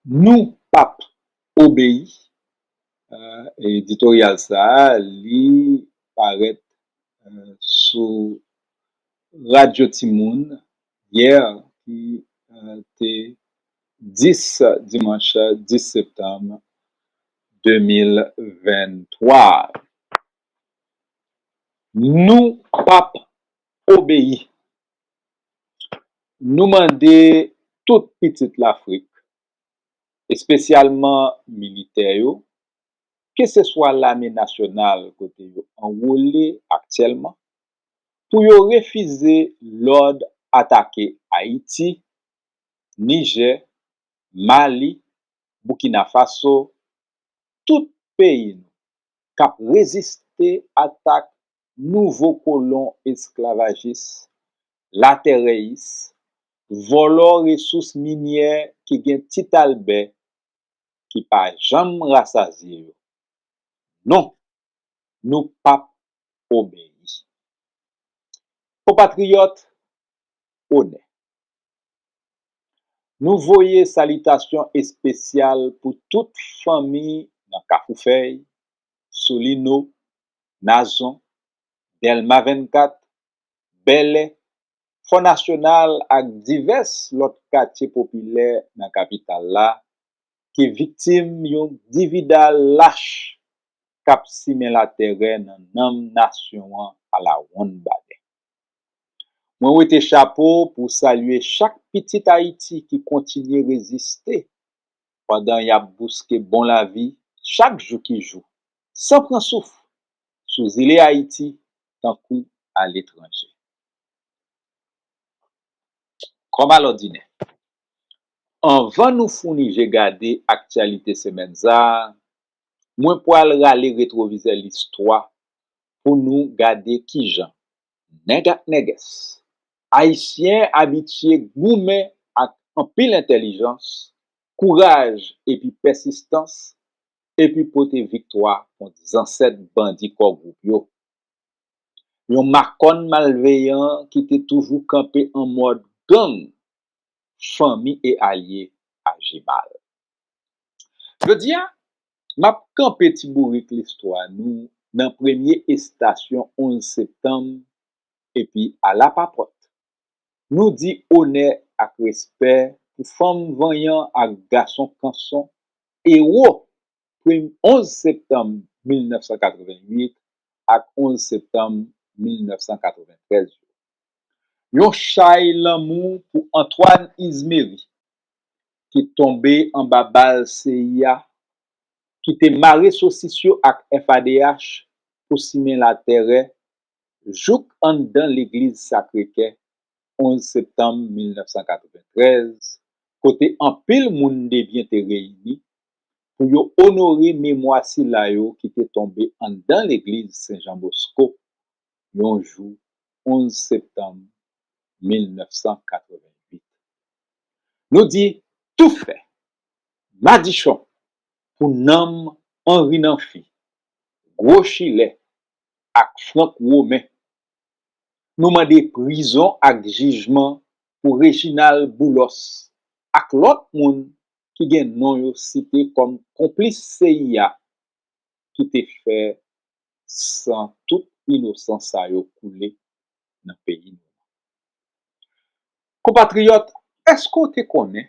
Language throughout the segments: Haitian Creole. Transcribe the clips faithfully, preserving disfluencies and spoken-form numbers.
Nou p ap obeyi. Editoryal sa a, li parèt sou Radyo Timoun yè, ki te dis, dimanch dis septanm de mil venntwa. Nou p ap obeyi. Nou mande tout pitit Lafrik, espesyalman militè yo, keseswa lame nasyonal kote yo anwole aktyèlman, pou yo refize lòd atake Ayiti, Nijè, Mali, Boukina Faso, tout peyi nou k ap reziste atak nouvo kolon esklavajis, latèrèyis, vòlò resous minyè ki gen tit Albè, ki pa janm rasazye yo. Non, nou p ap obeyi. Konpatriyòt, onè. Nou voye salitasyon espesyal pou tout fanmi nan Kafou Fèy, Solino, Nazon, Dèlma vennkat, Bèlè, Fò Nasyonal ak divès lòt katye popilè nan kapital la ki viktim yon dividal lach k ap simen latèrè nan nanm nasyon an alawonnbadè. Mwen wete chapo pou salye chak pitit Ayiti ki kontinye reziste pandan y ap bouske bon lavi chak jou ki jou, san pran souf, sou zile Ayiti tankou aletranje. Kòm alòdinè, anvan nou founi je gade aktyalite semèn sa a, mwen pral rale retwovizè listwa pou nou gade kijan nèg ak nègès ayisyen abitye goumen ak anpil entèlijans, kouraj epi pèsistans, epi pote viktwa kont zansèt bandi Kò Gwoup yo. Yon makòn malveyan ki te toujou kanpe an mòd gang, fanmi e alye aji mal. Jodi a, m ap kanpe ti bourik listwa nou nan premye estasyon onz septanm, epi alapapòt, nou di onè ak respè pou fanm vanyan ak gason kanson, ewo, onz septanm mil nèf san katrevenn uit ak onz septanm mil nèf san katreventrèz yo. Yon chay lanmou pou Antoine Izmery, ki tonbe anba bal C I A, ki te mare sosis yo ak F A D H pou simen latèrè jouk anndan legliz Sakrekè, onz septanm mil nèf san katreventrèz, kote anpil moun debyen te reyini pou yo onore memwa sila yo ki te tonbe anndan legliz Sen Jan Bosko yon jou onz septanm mil nèf san katrevenn uit. Nou di toufè, madichon pou nanm Anri Nanfi, Gwo Chilè ak Frank Women. Nou mande prizon ak jijman pou Reginald Boulos ak lòt moun ki gen non yo site kòm konplis C I A ki te fè san tout inosan sa yo koule nan peyi nou an. Konpatriyòt, èske w te konnen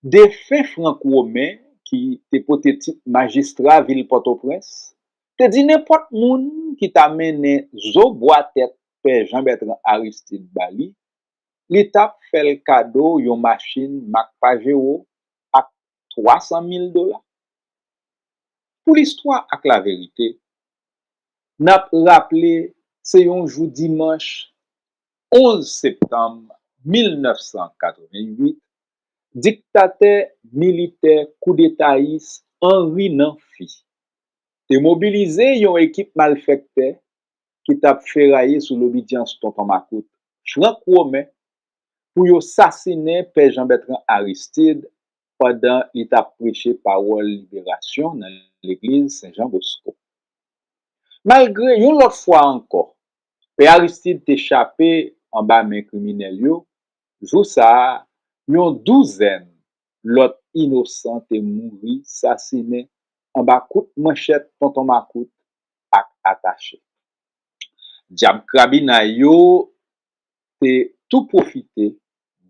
defen Frank Women, ki te pote tit majistra vil Pòtoprens, te di nenpòt moun ki ta mennen zo bwa tèt Pè Jean Bertrand Aristide ba li, li t ap fè l kado yon machin mak Pajero ak twa san mil dola. Pou listwa ak laverite, n ap raple se yon jou dimanch onz septanm mil nèf san katrevenn uit, diktatè militè koudetayis Anri Nanfi te mobilize yon ekip malfèktè ki t ap feraye sou lobidyans Tonton Makout, Frank Women, pou yo sasinen Pè Jean Bertrand Aristide pandan li t ap preche pawòl liberasyon nan legliz Sen Jan Bosko. Malgre yon lòt fwa ankò, Pè Aristide te chape anba men kriminèl yo, jou sa a, yon douzèn lòt inosan te mouri sasinen anba kout manchèt Tonton Makout ak atache. Dyab krabinay yo te tou pwofite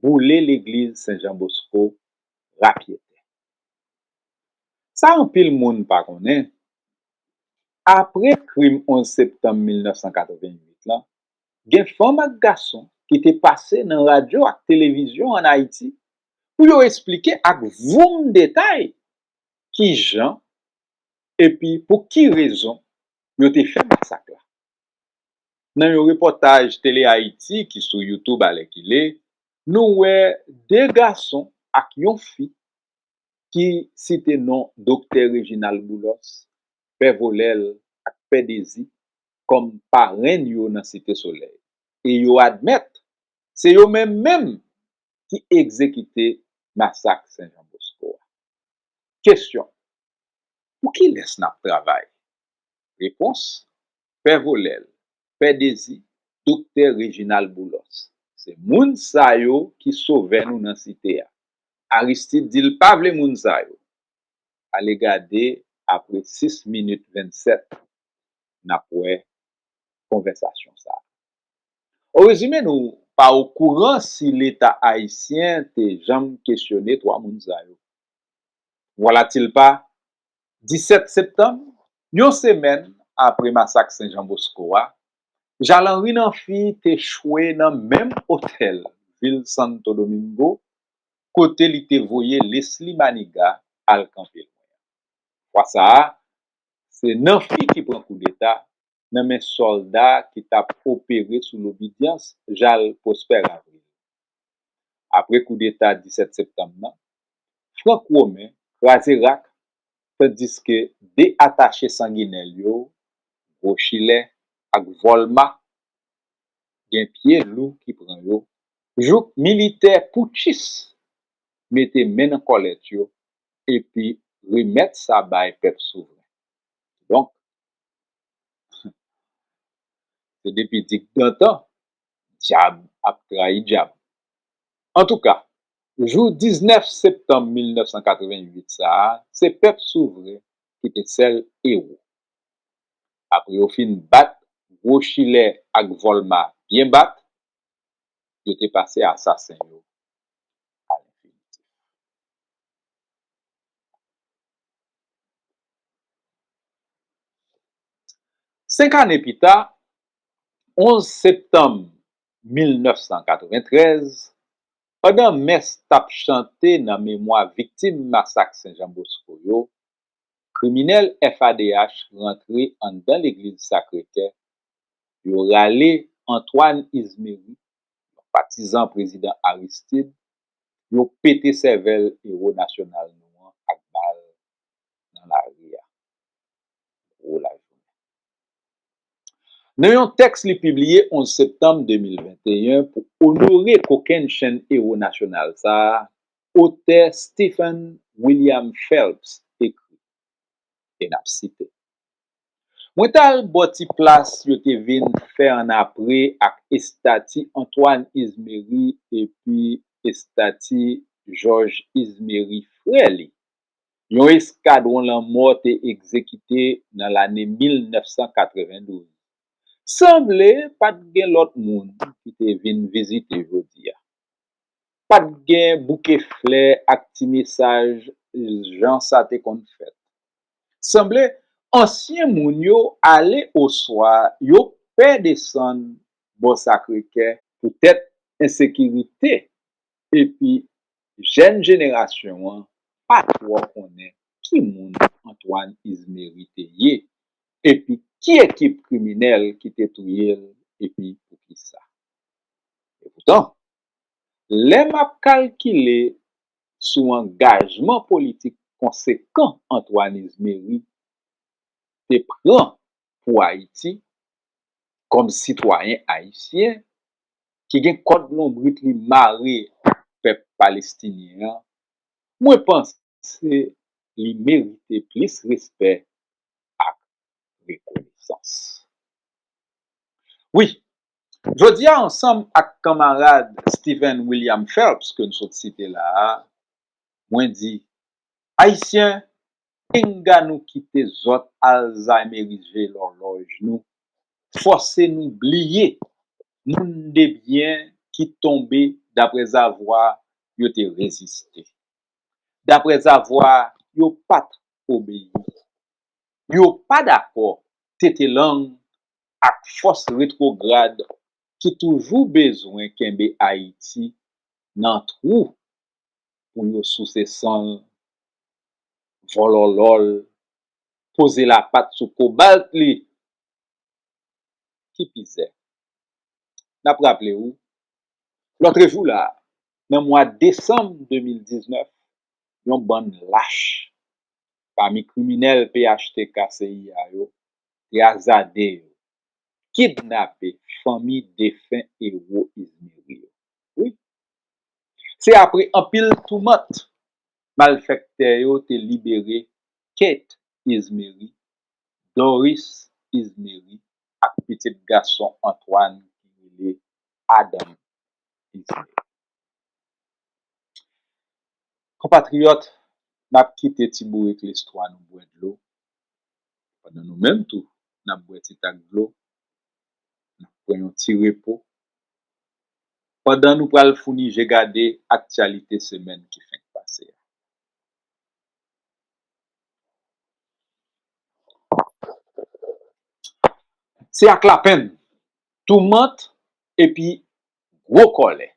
boule legliz Sen Jan Bosko rapyetè. Sa anpil moun pa konnen, apre krim onz septanm mil nèf san katreventuit lan, gen fanm ak gason ki te pase nan radyo ak televizyon ann Ayiti pou yo esplike ak voum detay kijan epi pou ki rezon yo te fè masak la. Nan yon repòtaj Tele Ayiti ki sou YouTube alèkile, nou wè de gason ak yon fi ki site non Doktè Reginald Boulos, Pè Volèl ak Pè Dezi kòm parenn yo nan Site Solèy. E yo admèt se yo menm menm ki egzekite masak Sen Jan Bosko a. Kesyon: pou kilès n ap travay? Repons: Pè Volèl, Pè Dezi, Doktè Reginald Boulos. Se moun sa yo ki sovè nou nan site a. Aristide di l pa vle moun sa yo. Ale gade apre sis minit vennsèt, n ap wè konvèsasyon sa a. O rezime, nou pa okouran si Leta ayisyen te janm kesyone twa moun sa yo. Vwalatilpa, disèt septanm, yon semèn apre masak Sen Jan Bosko a, Jal Anri Nanfi te chwe nan menm otèl vil Santo Domingo kote li te voye Leslie Manigat al kanpe lwen. Fwa sa a, se Nanfi ki pran koudeta nan men sòlda ki t ap opere sou lobidyans Jal Prosper Avril. Apre koudeta disèt septanm nan, Frank Women kraze rak, tandiske de atache sanginè l yo, Gwochilè ak Vòlma, gen pye lou ki pran yo, jouk militè poutchis mete men nan kòlèt yo epi remèt sa bay pèp souvren. Donk, se depi digdantan, dyab ap trayi dyab. Antouka, jou diznèf septanm mil nèf san katreventuit sa a, se pèp souvren ki te sèl ewo. Apre yo fin bat Gwochilè ak Vòlma byen bat, yo te pase asasen yo a lenfinitif. Senk ane pita, onz septanm mil nèf san katreventrèz, pandan mès t ap chante nan memwa viktim masak Sen Jan Bosko yo, kriminèl F A D H rantre anndan legliz Sakre Kè, yo rale Antoine Izmery, yon patizan prezidan Aristide, yo pete sèvèl ewo nasyonal nou an ak bal nan lari a. Gwo lajounen. Nan yon tèks li pibliye onz septanm de mil venteyen pou onore kokennchenn ewo nasyonal sa a, otè Stephen William Phelps ekri, e n ap site: Mwen t al bò ti plas yo te vin fè annapre ak estati Antoine Izmery epi estati Georges Izmery, frè li. Yon eskadwon lanmò te egzekite nan lane mil nèf san katrevendouz. Sanble pa t gen lòt moun ki te vin vizite jodi a. Pa t gen bouke flè ak ti mesaj jan sa te konn fèt. Sanble ansyen moun yo ale oswa yo pè desann bò Sakre Kè poutèt ensekirite, epi jèn jenerasyon an pa twò konnen ki moun Antoine Izmery te ye, epi ki ekip kriminèl ki te touye l, epi poukisa. Epoutan, lè m ap kalkile sou angajman politik konsekan Antoine Izmery te pran pou Ayiti, kòm sitwayen ayisyen ki gen kòd lonbrit li mare ak pèp palestinyen an, mwen panse li merite plis respè ak rekonesans. Wi, jodi a, ansanm ak kanmarad Stephen William Phelps ke n sot site la a, Mwen di, Ayisyen, pinga nou kite zòt alzaymerize lòlòj nou, fòse nou bliye moun de byen ki tonbe daprèzavwa yo te reziste, daprèzavwa yo pa t obeyi. Yo pa dakò tete lang ak fòs retwograd ki toujou bezwen kenbe Ayiti nan twou pou yo souse san l, vòlòlò l, poze lapat sou kobalt li. Ki pizè. N ap raple w, lòtrejou la, nan mwa desanm de mil diznèf, yon bann lach pami kriminèl P H T K C I A yo te azade yo, kidnape fanmi defen ewo Izmiri yo. Wi. Se apre anpil toumant, malfèktè yo te libere Kate Izmiri, Doris Izmiri ak pitit gason Antoine ki rele Adam Izmiri. Konpatriyòt, n ap kite ti bourik listwa nou bwè dlo, pandan nou menm tou, n ap bwè ti tak dlo, n ap pran yon ti repo, pandan nou pral founi je gade aktyalite semèn ki fenk pase a. Se ak lapenn, toumant epi gwo kòlè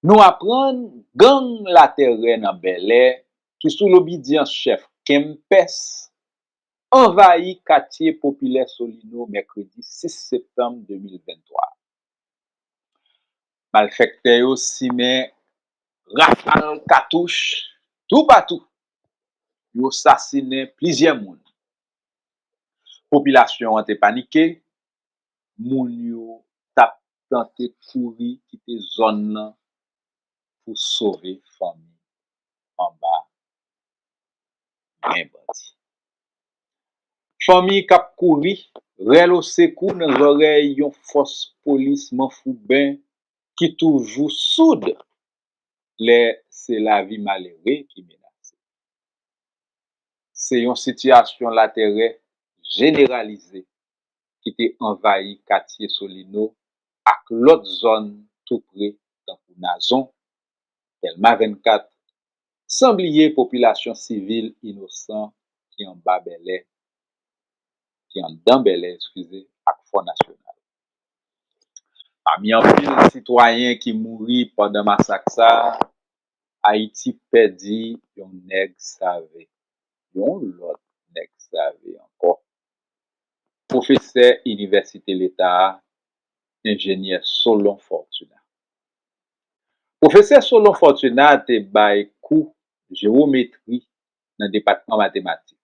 nou aprann gang Latèrè nan Bèlè ki sou lobidyans chèf Kempès anvayi katye popilè Solino mèkredi sis septanm de mil venntwa. Malfèktè yo simen rafal katouch toupatou. Yo sasinen plizyè moun. Popilasyon an te panike, moun yo t ap tante kouri kite zòn nan pou sove fanmi anba men bandi. Fanmi k ap kouri, rèl osekou nan zòrèy yon fòs polis manfouben ki toujou soud lè se lavi malere ki menase. Se yon sitiyasyon latèrè jeneralize ki te anvayi katye Solino ak lòt zòn tou pre, tankou Nazon, Dèlma vennkat, san bliye popilasyon sivil inosan ki anba Bèlè, ki anndan Bèlè, eskize, ak Fò Nasyonal. Pami anpil sitwayen ki mouri pandan masak sa a, Ayiti pèdi yon nèg save, yon lòt nèg save ankò. Pwofesè Inivèsite Leta a, enjenyè Solon Fortuna. Pwofesè Solon Fortuna te bay kou jewometri nan depatman matematik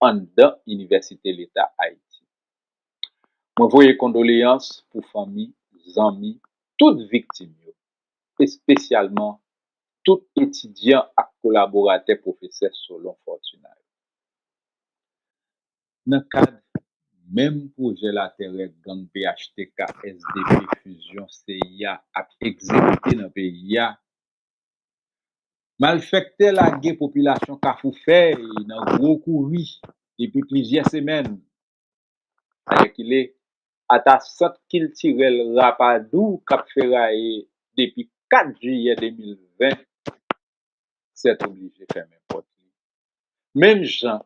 anndan Inivèsite Leta Ayiti. Mwen voye kondoleyans pou fanmi, zanmi, tout viktim yo, espesyalman tout etidyan ak kolaboratè pwofesè Solon Fortuna yo. Nan kad menm pwojè latèrè gang P H T K S D P Fusion C I A ap egzekite nan peyi a, malfèktè lage popilasyon Kafou Fèy nan gwo kouri depi plizyè semèn. Alèkile, ata sant kiltirèl Rapadou k ap feraye depi kat jiyè de mil ven, sètoblije fèmen pòt li. Menm jan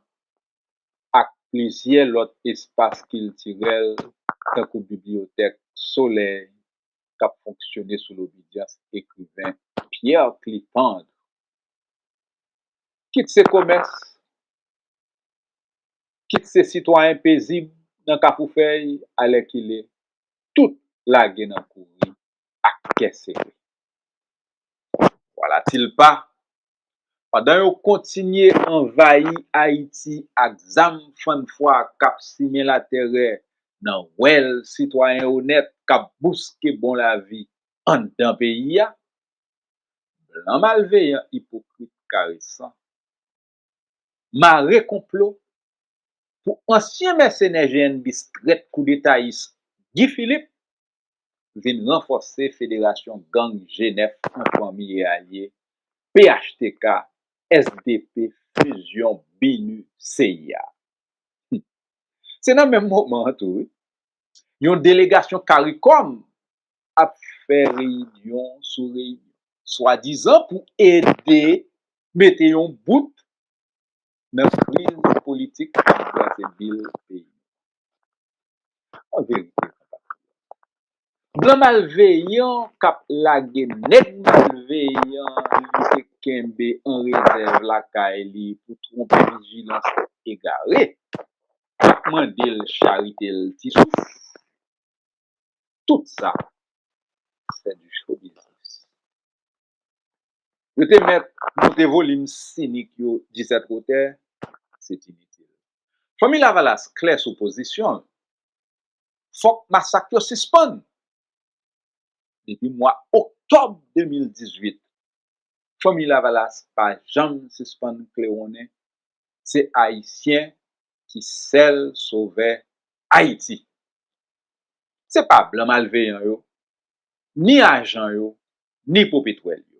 ak plizyè lòt espas kiltirèl, tankou bibliyotèk Solèy, k ap fonksyone sou lobidyans ekriven Pierre Clitandre. Kit se komès, kit se sitwayen pezib nan Kafou Fèy, alèkile, tout lage nan kouri ak kè sere. Vwalatilpa, pandan yo kontinye anvayi Ayiti ak zam fann fwa k ap simen latèrè nan wèl sitwayen onèt k ap bouske bon lavi anndan peyi a, blan malveyan, ipokrit, karesan, mare konplo pou ansyen mèsenè G N B S trèt koudetayis Guy Philippe vin ranfòse federasyon gang G nèf an fanmi e alye P H T K, S D P, Fusion, BINUH, C I A. Se nan menm moman an tou, wi. Yon delegasyon CARICOM ap fè reyinyon sou reyinyon, swadizan pou ede mete yon bout nan kriz politik k ap bwase bil peyi. An verite, blan malveyan k ap lage nèg malveyan li te kenbe an rezèv lakay li pou twonpe vijilans egare, k ap mande l charite l ti souf. Tout sa, c'est du show business. Yo te mèt moute volim sinik yo disèt wotè, se t initil. Fanmi Lavalas klè sou pozisyon l. Fòk masak yo sispann. Depi mwa oktòb de mil dizuit, Fanmi Lavalas pa janm sispann klewonnen se Ayisyen ki sèl sovè Ayiti. Se pa blan malveyan yo, ni ajan yo, ni popetwèl yo.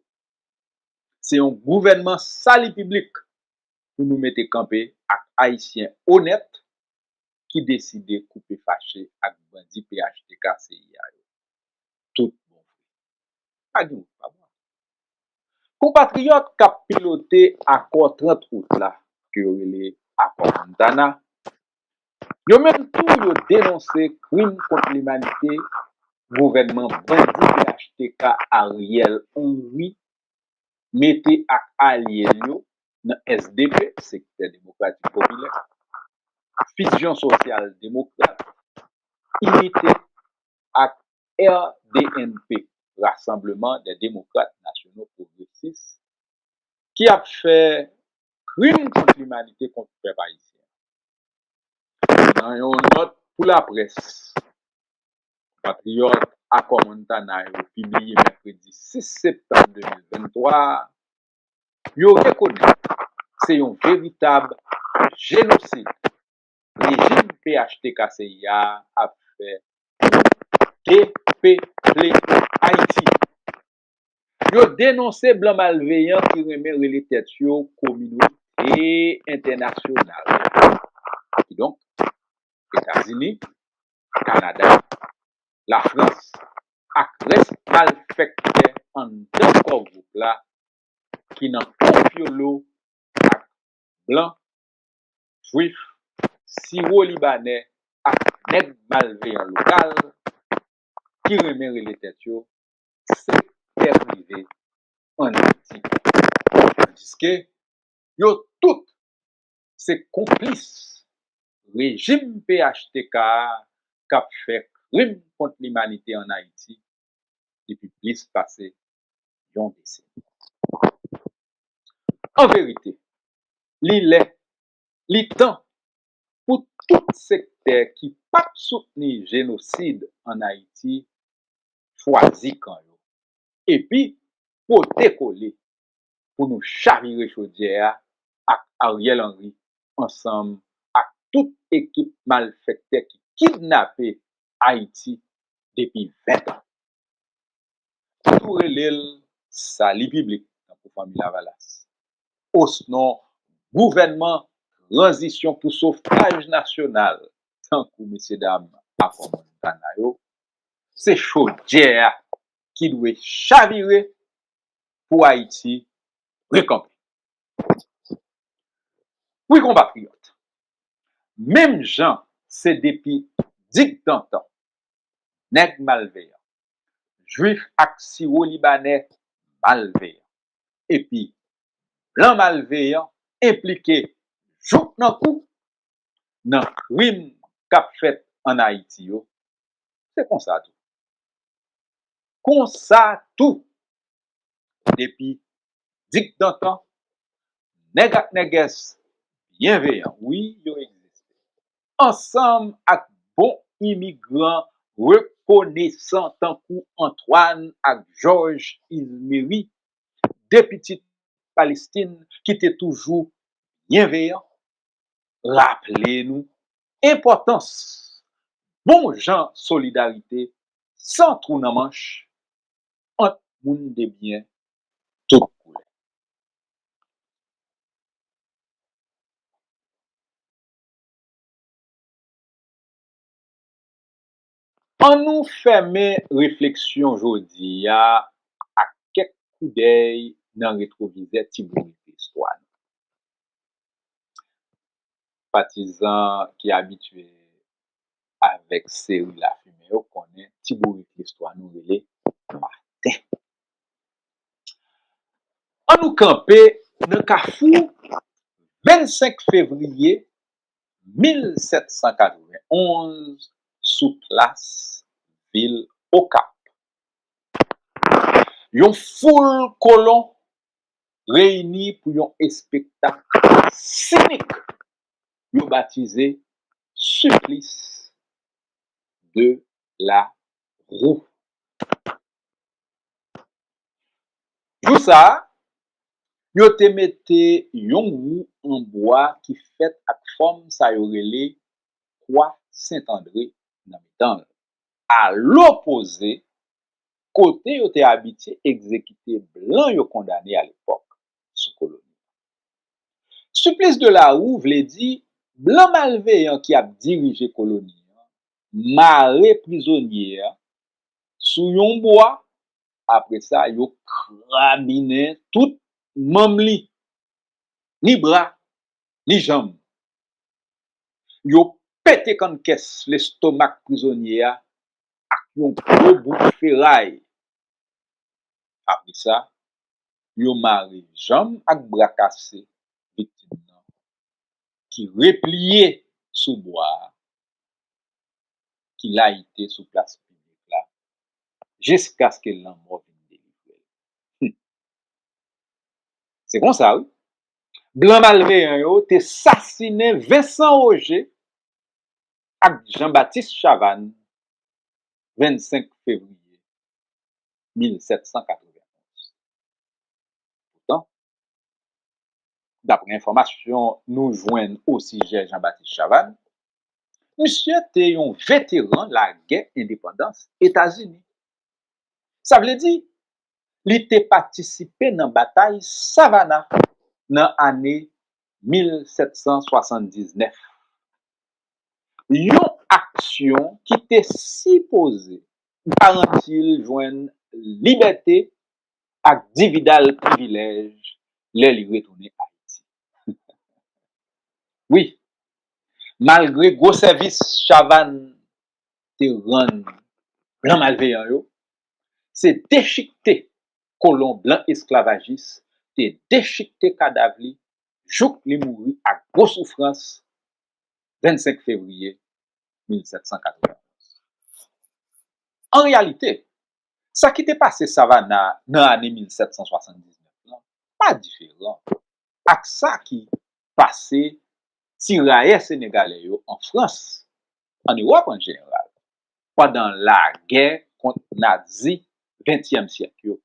Se yon gouvènman sali piblik pou nou mete kanpe ak Ayisyen onèt ki deside koupe fache ak bandi P H T K C I A yo. Tout bon vre. Pa gen wout pa bò. Konpatriyòt k ap pilote akò trant out la, ke yo rele Akò Montana, yo menm tou yo denonse krim kont limanite gouvènman bandi P H T K Ariel Henry mete ak alye l yo nan S D P, Sektè Demokratik Popilè, Fizyon Sosyal Demokrat, Inite ak R D N P, Rassemblement des Démocrates Nationaux Progressistes, ki ap fè krim kont limanite kont pèp ayisyen. Nan yon nòt pou laprès, konpatriyòt Akò Montana yo pibliye mèkredi sis septanm de mil venntwa a, yo rekonèt se yon veritab jenosid rejim P H T K C I A a ap fè pou depeple Ayiti. Yo denonse blan malveyan ki renmen rele tèt yo kominote entènasyonal. Kidonk, Etazini, Kanada, Lafrans ak rès malfèktè anndan kò gwoup la ki nan konfyolo ak blan, jwif, siwo libanè ak nèg malveyan lokal ki renmen rele tèt yo sektè prive ann Ayiti. Tandiske yo tout se konplis rejim P H T K a k ap fè krim kont limanite ann Ayiti depi plis pase yon deseni. An verite, li lè, li tan pou tout sektè ki p ap soutni jenosid ann Ayiti chwazi kan yo, epi pote kole pou nou chavire chodyè a ak Ariel Henry ansanm ak tout ekip malfektè ki kidnape Ayiti depi ven tan. Yo tou rele l sali piblik, tankou Fanmi Lavalas, osnon Gouvènman Tranzisyon pou Sovtaj Nasyonal, tankou mesyedam Akò Montana yo, se chodyè a ki dwe chavire pou Ayiti rekanpe. Wi, konpatriyòt, menm jan se depi digdantan, nèg malveyan, jwif ak siwo libanè malveyan, epi blan malveyan enplike jouk nan kou nan krim k ap fèt ann Ayiti yo, se konsa tou. Konsa tou, depi digdantan, nèg ak nègès byenveyan, wi, yo egziste, ansanm ak bon imigran rekonesan tankou Antoine ak Jòj Izmeri, de pitit Palestin ki te toujou byenveyan, raple nou enpòtans bon jan solidarite san twou nan manch ant moun de byen tout koulè. Annou fèmen refleksyon jodi a ak kèk koudèy nan retwovizè Ti Bourik Listwa nou. Patizan ki abitye avèk seri Lafimen yo konnen Ti Bourik Listwa nou rele Maten. Annou kanpe nan kafou vennsenk fevriye mil sèt san katrevenn onz sou plas vil Okap. Yon foul kolon reyini pou yon espektak sinik yo batize Supplice de la Roue. Jou sa a, yo te mete yon wou an bwa ki fèt ak fòm sa yo rele kwa Sentandre nan mitan l. A lopoze, kote yo te abitye egzekite blan yo kondane alepòk sou koloni. Supplice de la Roue vle di blan malveyan ki ap dirije koloni an mare prizonye a sou yon bwa, apre sa, yo krabinen tout manm li, ni bra, ni janm. Yo pete kannkès lestomak prizonye a ak yon gwo bout feray. Apre sa, yo mare janm ak bra kase viktim nan, ki repliye sou bwa a, ki layite sou plas piblik la, jiskaske lanmò vin delivre l. Se konsa, wi. Blan malveyan yo te sasinen Vincent Roger ak Jean-Baptiste Chavannes vennsenk fevriye mil sèt san katrevenn onz. Poutan, daprè enfòmasyon nou jwenn osijè Jean-Baptiste Chavannes, misye te yon veteran lagè endepandans Etazini. Sa vle di, li te patisipe nan batay Savannah nan ane mil sèt san swasanndiznèf. Yon aksyon ki te sipoze garanti l jwenn libète ak dividal privilèj lè li retounen Ayiti. Wi, malgre gwo sèvis Chavannes te rann blan malveyan yo, se dechikte kolon blan esklavajis te dechikte kadav li jouk li mouri ak gwo soufrans vennsenk fevriye mil sèt san katrevenn onz. An reyalite, sa ki te pase Savannah nan ane mil sèt san swasanndiznèf lan pa diferan ak sa ki pase tirayè senegalè yo an Frans, an Ewòp an jeneral, pandan lagè kont Nazi ventyèm syèk yo.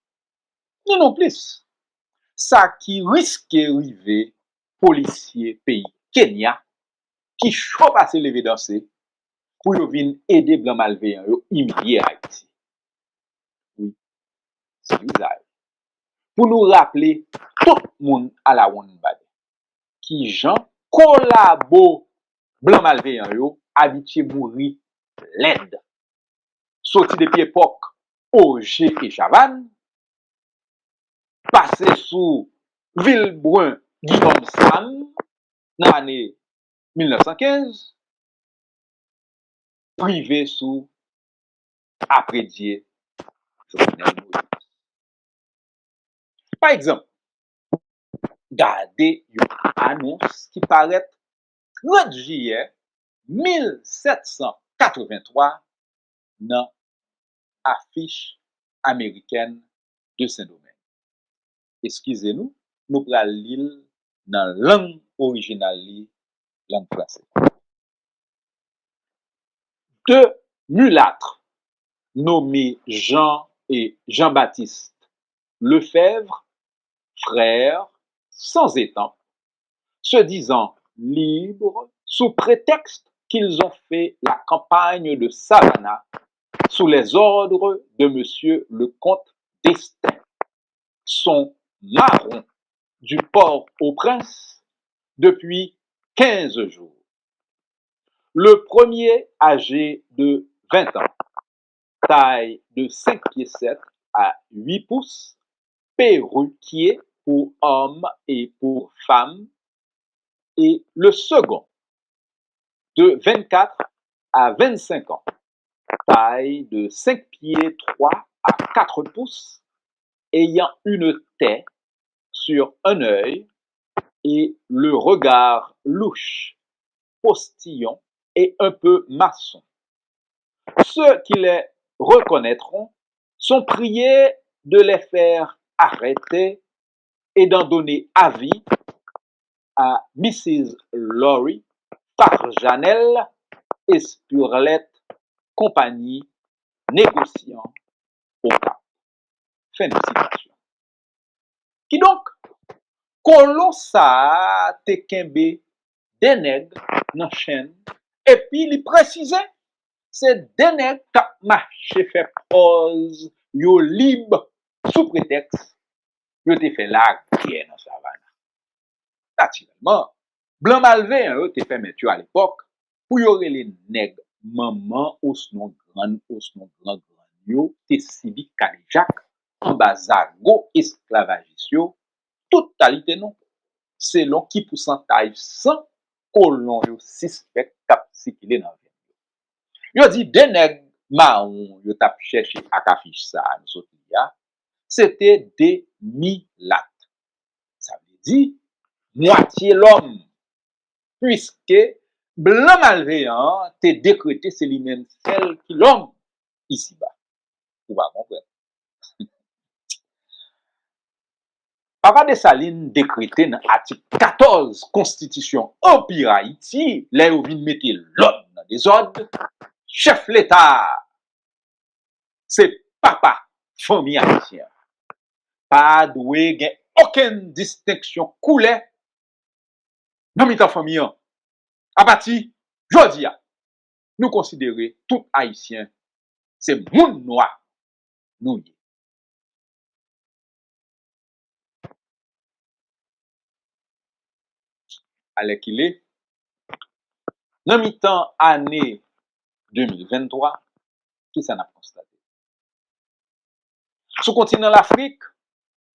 Ni nonplis, sa ki riske rive polisye peyi Kenya ki cho pase leve danse pou yo vin ede blan malveyan yo imilye Ayiti. Wi, se vizaj. Pou nou raple tout moun alawonnbadè kijan kolabo blan malveyan yo abitye mouri lèd. Soti depi epòk Ogé e Chavannes, pase sou Vilbrun Guillaume Sam nan ane mil nèf san kenz, rive sou apredye Jovenel Moïse. Pa egzanp, gade yon anons ki parèt trant jiyè mil sèt san katrevenntwa nan Affiche Américaine de Saint-Domingue. Eskize nou, nou pral li l nan lang orijinal li, lang franse. Deux mulâtres nommés Jean et Jean-Baptiste Lefebvre, frères sans étampe, se disant libres sous prétexte qu'ils ont fait la campagne de Savannah sous les ordres de monsieur le comte d'Estaing, sont marrons du Port-au-Prince depuis quinze jours. Le premier âgé de vingt ans, taille de cinq pieds sept à huit pouces, perruquier pour hommes et pour femmes, et le second de vingt-quatre à vingt-cinq ans, taille de cinq pieds trois à quatre pouces, ayant une taie sur un œil et le regard louche, postillon et un peu maçon. Ceux qui les reconnaîtront sont priés de les faire arrêter et d'en donner avis à Mrs Lori Farjanel Espurlet, compagnie négociant au Cap. Fen de sitasyon. Kidonk, kolon sa a te kenbe de nèg nan chenn, epi li presize se de nèg k ap mache fè pòz yo lib sou pretèks yo te fè lagè nan Savannah. Natirèlman, blan malveyan yo te pèmèt yo alepòk pou yo rele nèg manman osnon grann osnon gran grann yo te sibi kadejak anba zago esklavajis yo tout kalite non, selon ki pousantay san kolon yo sispèk k ap sikile nan venn yo. Yo di de nèg mawon yo t ap chèche ak afich sa a nou sot li a, se te de milat. Sa vle di mwatye lòm, piske blan malveyan an te dekrete se li menm sèl ki lòm isiba. Ou pa konprann. Papa Desalin dekrete nan atik katòz Konstitisyon Anpi Ayiti, lè yo vin mete lòd nan dezòd, chèf Leta a, se papa fanmi ayisyen an. Pa dwe gen okenn distenksyon koulè nan mitan fanmi an. Apati jodi a, nou konsidere tout Ayisyen se moun nwa nou ye. Alèkile, nan mitan ane de mil venntwa, kisa n ap konstate? Sou kontinan Lafrik,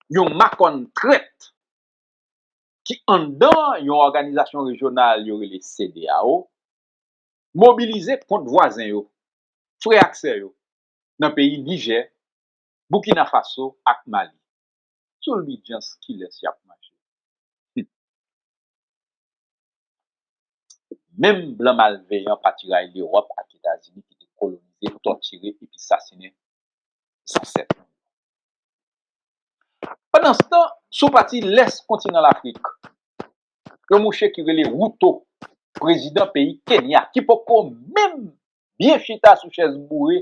yon makòn trèt ki anndan yon òganizasyon rejyonal yo rele CEDEAO mobilize kont vwazen yo, frè ak sè yo, nan peyi Nijè, Boukina Faso ak Mali. Sou lidyans kilès y ap mache? Menm blan malveyan patiray Lewòp ak Etazini ki te kolonize, tòtire epi sasinen zansèt nou yo. Pandanstan, sou pati lès kontinan Lafrik, yon mouche ki rele Ruto, prezidan peyi Kenya, ki poko menm byen chita sou chèz boure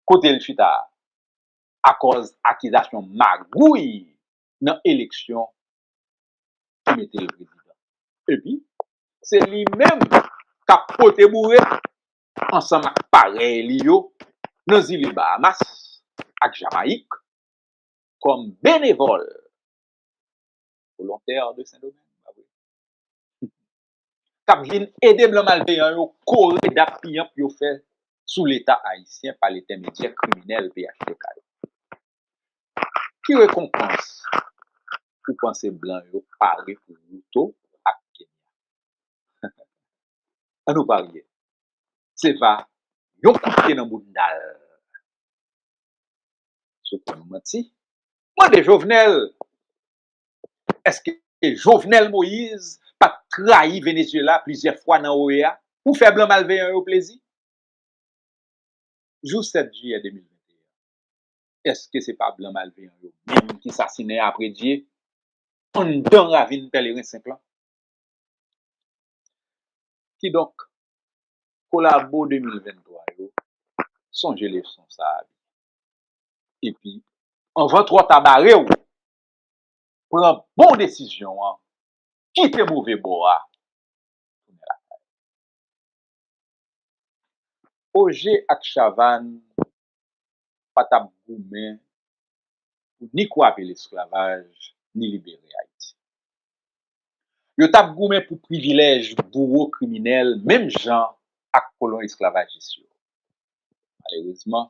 kote l chita a, akòz akizasyon magouy nan eleksyon ki mete l prezidan. Epi, se li menm k ap pote boure ansanm ak parèy li yo nan zile Bahamas ak Jamayik kòm benevòl, volontè de Sendomeng, pa vre? K ap vin ede blan malveyan yo kore dap piyanp yo fè sou Leta ayisyen pa lentèmedyè kriminèl P H T K yo. Ki rekonpans ou panse blan yo pare pou Ruto ak Kenya? An nou parye. Se va yon kout pye nan bounda l. Sou konn manti. Mande Jovenel. Èske Jovenel Moïse pa t trayi Venezyela plizyè fwa nan O E A pou fè blan malveyan yo plezi? Jou sèt jiyè de mil venteyen, èske se pa blan malveyan yo menm ki sasinen Apredye anndan ravin Pèleren senk lan? Kidonk, kolabo de mil venntwa yo, sonje leson sa a byen. Epi, anvan twò ta bare w, pran bon desizyon an, kite move bò a, tounen lakay. Oje ak Chavannes pa t ap goumen pou ni kwape lesklavaj, ni libere Ayiti. Yo t ap goumen pou privilèj bouwo kriminèl menm jan ak kolon esklavajis yo. Malerezman,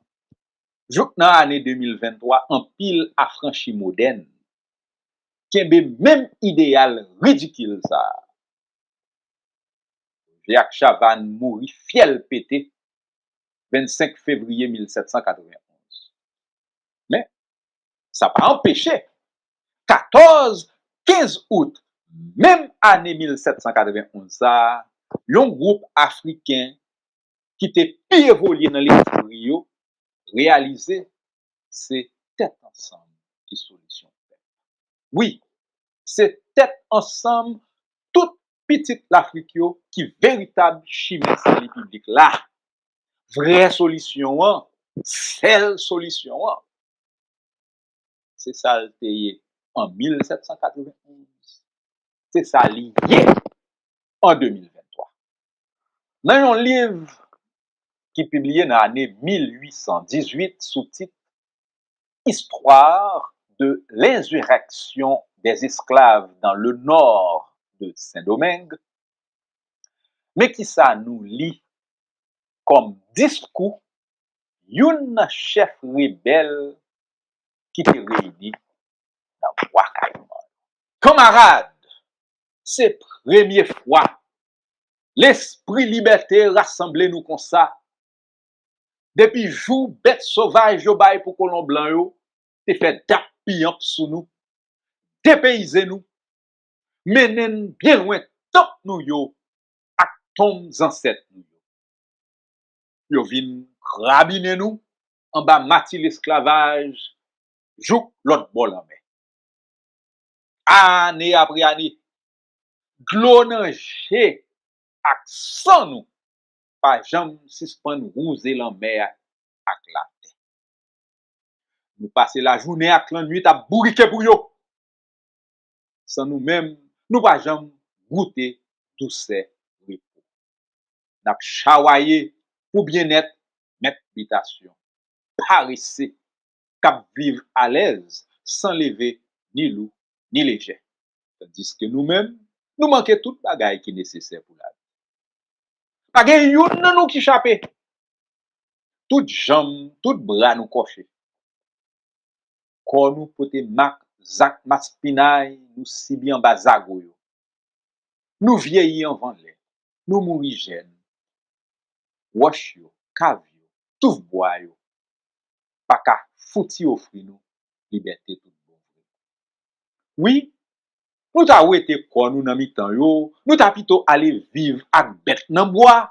jouk nan ane de mil venntwa, anpil afranchi modèn kenbe menm ideyal ridikil sa a. Roger ak Chavannes mouri fyèl pete vennsenk fevriye mil sèt san katrevenn onz. Men, sa pa anpeche, katòz, kenz out menm ane mil sèt san katrevenn onz sa a, yon gwoup Afriken ki te pi evolye nan lespri yo reyalize se tèt ansanm ki solisyon pèp. Wi, se tèt ansanm tout pitit Lafrik yo ki veritab chimen sali piblik la. Vrè solisyon an, sèl solisyon an. Se sa l te ye an mil sèt san katrevenn onz. Se sa li ye an de mil venntwa. Nan yon liv ki pibliye nan ane mil uit san dizuit sou tit Histoire de l'insurrection des esclaves dans le nord de Saint-Domingue, men kisa nou li kòm diskou youn nan chèf rebèl ki te reyini nan Bwa Kayiman. Kanmarad, se premye fwa lespri libète rasanble nou konsa. Depi jou bèt sovaj yo bay pou kolon blan yo te fè dap piyanp sou nou, depeyize nou, mennen n byen lwen tanp nou yo ak tonm zansèt nou yo. Yo vin krabinen nou anba mati lesklavaj jouk lòt bò lanmè. Ane apre ane, dlo nan je ak san nou pa janm sispann wouze lanmè a ak latè. Nou pase lajounen ak lannwit ap bourike pou yo. San nou menm, nou pa janm goute dousè repo. N ap chawaye pou byennèt mèt bitasyon parese k ap viv alèz san leve ni lou ni lejè. Tandiske nou menm, nou manke tout bagay ki nesesè pou lavi. Pa gen youn nan nou ki chape. Tout janm, tout bra nou kòche. Kò nou pote mak zak maspinay nou sibi anba zago yo. Nou vyeyi anvan lè, nou mouri jèn. Wòch yo, kav yo, touf bwa yo pa ka fouti ofri nou libète tout bon vre. Wi, nou ta wete kò nou nan mitan yo, nou ta pito ale viv ak bèt nan bwa.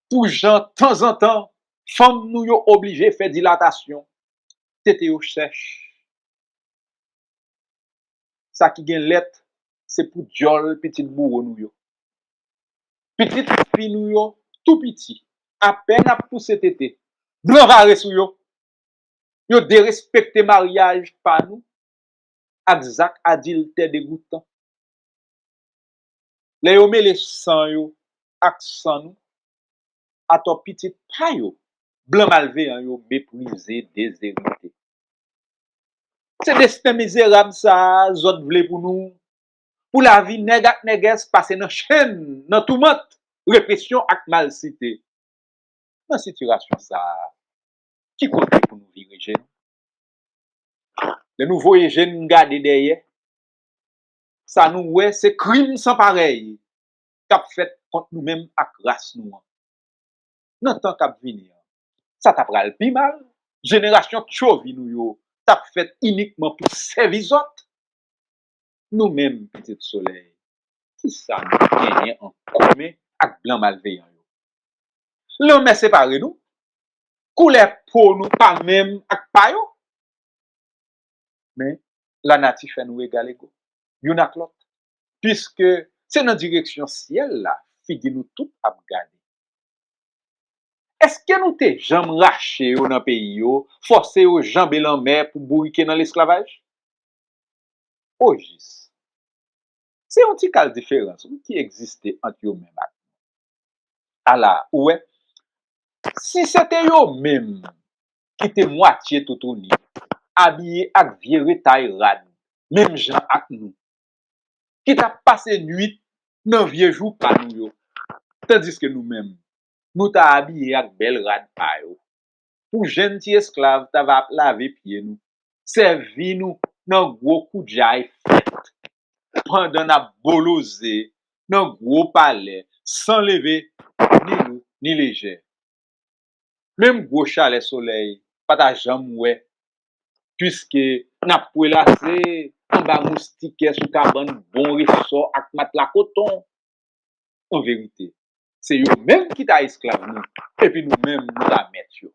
Pou jan tanzantan fanm nou yo oblije fè dilatasyon, tete yo chèch. Sa ki gen lèt, se pou dyòl pitit bouwo nou yo. Pitit fi nou yo tou piti, apèn ap pouse tete, blan vare sou yo. Yo derespekte maryaj pa nou ak zak adiltè degoutan. Lè yo mele san yo ak san nou, atò pitit pa yo, blan malveyan yo meprize, dezerite. Se desten mizerab sa a zòt vle pou nou, pou lavi nèg ak nègès pase nan chenn, nan toumant, represyon ak malsite. Nan sitiyasyon sa a, ki kote pou nou vire je nou? Lè nou voye je n gade dèyè, sa nou wè se krim san parèy k ap fèt kont nou menm ak ras nou an. Nan tan k ap vini an, sa ta pral pi mal. Jenerasyon k tchovi nou yo t ap fèt inikman pou sèvi zòt. Nou menm, pitit solèy, kisa nou genyen an komen ak blan malveyan yo? Lanmè separe nou. Koulè po nou pa menm ak pa yo. Men, lanati fè nou egalego, youn ak lòt, piske se nan direksyon syèl la figi nou tout ap gade. Èske nou te janm rache yo nan peyi yo, fòse yo janbe lanmè pou bourike nan lesklavaj? Ojis, se yon ti kal diferans, wi, ki egziste ant yo menm ak nou. Ala, ou wè, si se te yo menm ki te mwatye toutouni, abiye ak vye retay rad, menm jan ak nou, ki t ap pase nwit nan vye joupa nou yo, tandiske nou menm, nou ta abiye ak bèl rad pa yo, pou jenn ti esklav ta va ap lave pye nou, sèvi nou nan gwo koudjay fèt, pandan n ap boloze nan gwo palè, san leve ni lou ni lejè. Menm gwo chalè solèy pa ta janm wè, piske n ap prelase anba moustikè sou kabann bon resò ak matla koton. An verite, se yo menm ki ta esklav nou, epi nou menm nou ta mèt yo.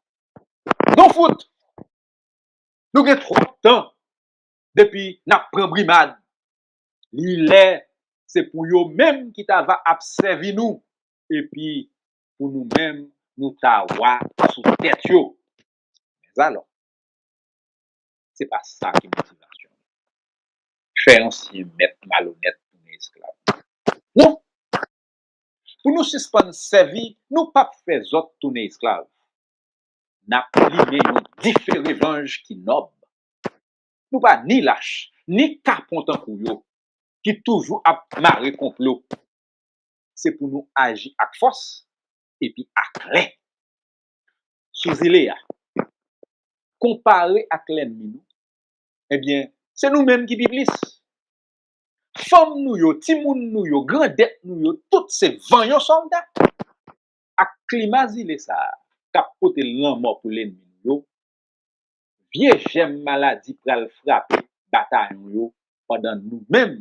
Donfout! Nou gen twòp tan depi n ap pran brimad. Li lè se pou yo menm ki ta va ap sèvi nou, epi pou nou menm nou ta wa sou tèt yo. Mèzalò, se pa sa ki motivasyon nou. Fè ansyen mèt malonèt tounen esklav. Non! Pou nou sispann sèvi, nou p ap fè zòt tounen esklav. N ap limen yon dife revanj ki nòb. Nou pa ni lach, ni kapon tankou yo, ki toujou ap mare konplo. Se pou nou aji ak fòs epi ak lè. Sou zile a, konpare ak lènmi nou, ebyen, se nou menm ki pi plis. Fanm nou yo, timoun nou yo, grandèt nou yo, tout se vanyan sòlda. Ak klima zile sa a k ap pote lanmò pou lènmi nou yo, vye jèm maladi pral frape batayon yo, pandan nou menm,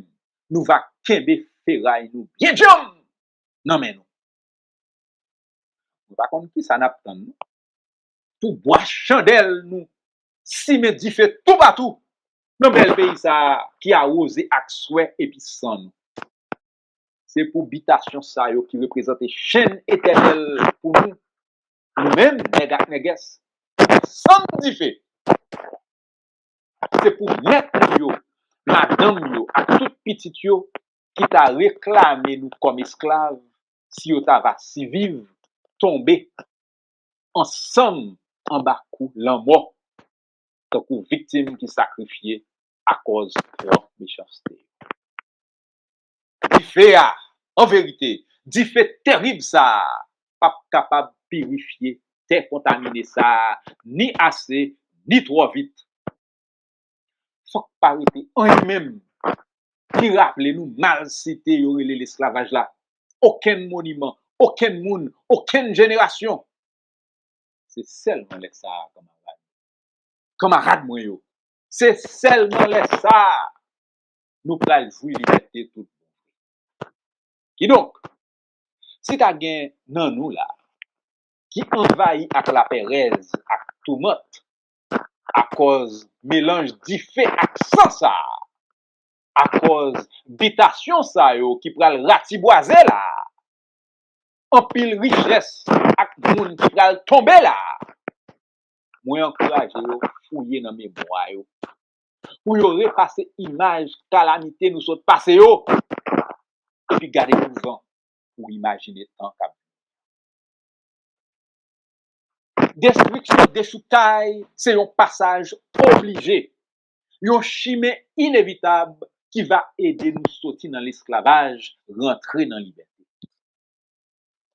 nou va kenbe feray nou byen djanm nan men nou. Nou pa konn kisa n ap tann, non. Pou bwa chandèl nou simen dife toupatou nan bèl peyi sa a ki awoze ak swè epi san nou. Se pou bitasyon sa yo ki reprezante chenn etènèl pou nou, nou menm, nèg ak nègès, san dife. Se pou mèt nou yo, madanm yo ak tout pitit yo ki ta reklame nou kòm esklav, si yo ta va siviv, tonbe ansanm anba kou lanmò, tankou viktim ki sakrifye akòz twòp mechanste yo. Dife a, an verite, dife terib sa a p ap kapab pirifye tè kontamine sa a ni ase, ni twò vit. Fòk pa rete anyen menm ki raple nou malsite yo rele lesklavaj la. Okenn moniman, okenn moun, okenn jenerasyon. Se sèlman lè sa a, kanmarad, kanmarad mwen yo, se sèlman lè sa a nou pral jwi libète tout bon vre. Kidonk, si ta gen nan nou la ki anvayi ak lapèrèz ak toumant, akòz melanj dife ak san sa a, akòz bitasyon sa yo ki pral ratibwaze la a, anpil richès ak moun ki pral tonbe la a, mwen ankouraje yo fouye nan memwa yo, pou yo repase imaj kalamite nou sot pase yo, epi gade douvan pou imajine tan k ap vini. Destriksyon, dechoukay, se yon pasaj oblije, yon chimen inevitab ki va ede nou soti nan lesklavaj, rantre nan libète.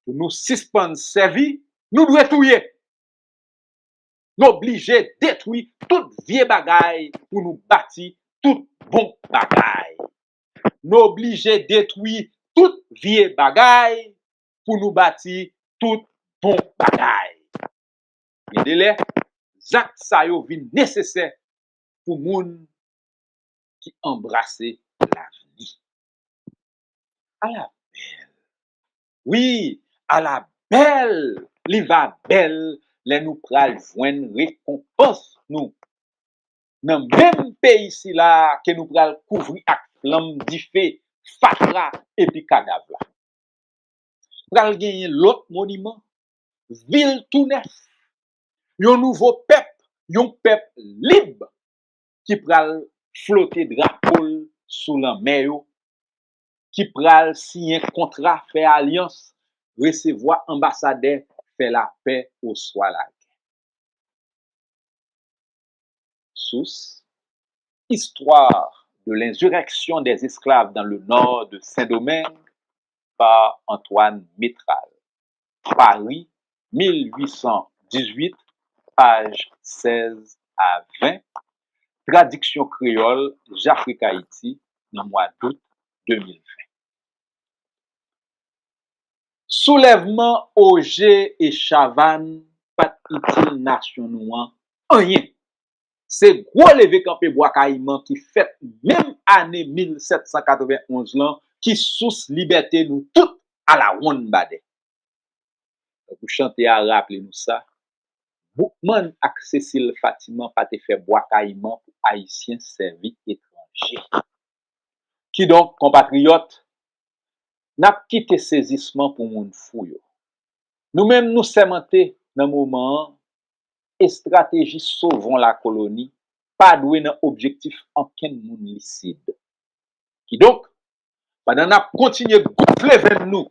Pou nou sispann sèvi, nou dwe touye. Nou oblije detwi tout vye bagay pou nou bati tout bon bagay. Nou oblije detwi tout vye bagay pou nou bati tout bon bagay. Gen de lè, zak sa yo vin nesesè pou moun ki anbrase lavni. Ala bèl! Wi, ala bèl! Li va bèl lè nou pral jwenn rekonpans nou nan menm peyi sila ke nou pral kouvri ak flanm dife, fatra epi kadav la. Pral genyen lòt moniman, vil tou nèf, yon nouvo pèp, yon pèp lib ki pral flote drapo l sou lanmè yo, ki pral siyen kontra, fè alyans, resevwa anbasadè, fè lapè oswa lagè. Source : Histoire de l'insurrection des esclaves dans le nord de Saint-Domingue par Antoine Métral. Paris, mil huit cent dix-huit, paj sèz a ven, tradiksyon kreyòl Jafrikayiti nan mwa dout de mil ven. Soulèvman Oje e Chavann pa t itil nasyon nou an anyen. Se gwo leve kanpe Bwa Kayiman ki fèt menm ane mil sèt san katrevenn onz lan ki sous libète nou tout alawonnbadè. Tankou chante a raple nou sa, Boukman ak Cécile Fatiman pa te fè Bwa Kayiman pou Ayisyen sèvi etranje. Kidonk, konpatriyòt, n ap kite sezisman pou moun fou yo. Nou menm, nou sèmante nan moman an, estrateji Sauvons la colonie pa dwe nan objektif ankenn moun lisid. Kidonk, pandan n ap kontinye gonfle venn nou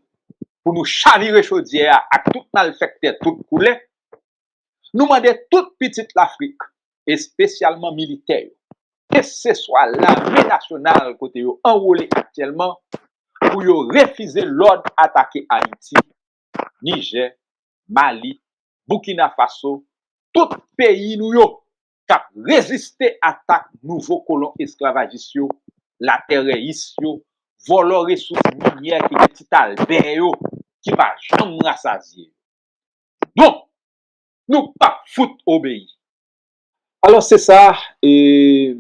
pou nou chavire chodyè a ak tout malfektè tout koulè, nou mande tout pitit Lafrik, espesyalman militè yo, keseswa lame nasyonal kote yo anwole aktyèlman, pou yo refize lòd atake Ayiti, Nijè, Mali, Boukina Faso, tout peyi nou yo k ap reziste atak nouvo kolon esklavajis yo, latèrèyis yo, vòlò resous minyè ki gen Ti Albè yo, ki pa janm rasazye yo. Non, nou p ap fout obeyi. Alò, se sa, e,